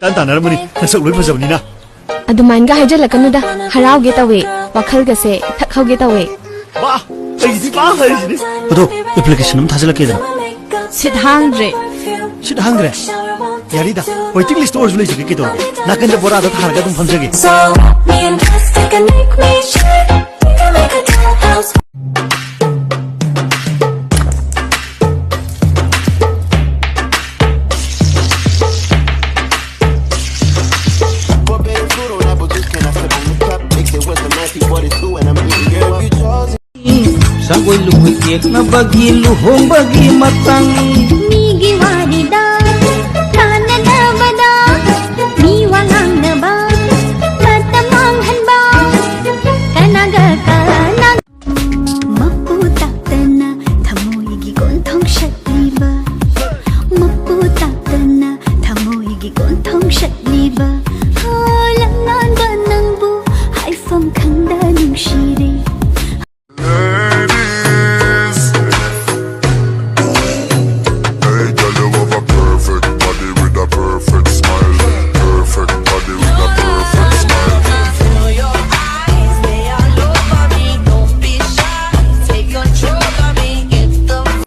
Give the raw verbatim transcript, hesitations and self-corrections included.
ꯇꯥꯟ ꯇꯥꯟꯅꯔꯝꯃꯅꯤ, ꯅꯁꯛ ꯂꯣꯏ ꯐꯖꯕꯅꯤꯅ꯫ ꯑꯗꯨꯃꯥꯏꯅꯒ ꯍꯥꯏꯖꯜꯂꯛꯀꯅꯨꯗ, ꯍꯔꯥꯎꯒꯦ ꯇꯧꯋꯦ, ꯋꯥꯈꯜꯒꯁꯦ ꯊꯛꯍꯧꯒꯦ ꯇꯧꯋꯦ꯫ ꯋꯥ, ꯑꯩꯒꯤꯗꯤ ꯄꯥ ꯍꯥꯏꯔꯤꯁꯤꯅꯦ꯫ ꯑꯗꯣ, application ꯑꯃ ꯊꯥꯖꯤꯜꯂꯛꯀꯦꯗꯅ꯫ ꯁꯤꯠ ꯍꯥꯡꯗ꯭ꯔꯦ꯫ ꯁꯤꯠ ꯍꯥꯡꯗ꯭ꯔꯦ? ꯌꯥꯔꯤꯗ, waiting list ꯑꯣꯏꯔꯁꯨ ꯂꯩꯖꯒꯦ ꯀꯩꯗꯧꯔꯒꯦ? ꯅꯥꯀꯟꯗ ꯕꯣꯔꯥꯗ ꯊꯥꯔꯒ ꯑꯗꯨꯝ ꯐꯝꯖꯒꯦ꯫ So, me and Plastic and make me shit. We can make a dollhouse. Strawberry fruit on apple juice, can I sip on the cup? Mix it with some icy forty-two and I'm eating you up. Sagoi lugoi kekna bagi, luhong bagi matang. ꯃꯤꯒꯤ ꯋꯥꯔꯤꯗ ꯇꯥꯟꯅꯅꯕꯗ, ꯃꯤ ꯋꯥ ꯉꯥꯡꯅꯕ ꯃꯇꯝ ꯃꯥꯡꯍꯟꯕ ꯀꯅꯥꯒ ꯀꯅꯥ? ꯃꯄꯨ ꯇꯥꯛꯇꯅ ꯊꯃꯣꯏꯒꯤ ꯀꯣꯟꯊꯣꯡ ꯁꯠꯂꯤꯕ, ꯃꯄꯨ ꯇꯥꯛꯇꯅ ꯊꯃꯣꯏꯒꯤ ꯀꯣꯟꯊꯣꯡ ꯁꯠꯂꯤꯕ꯫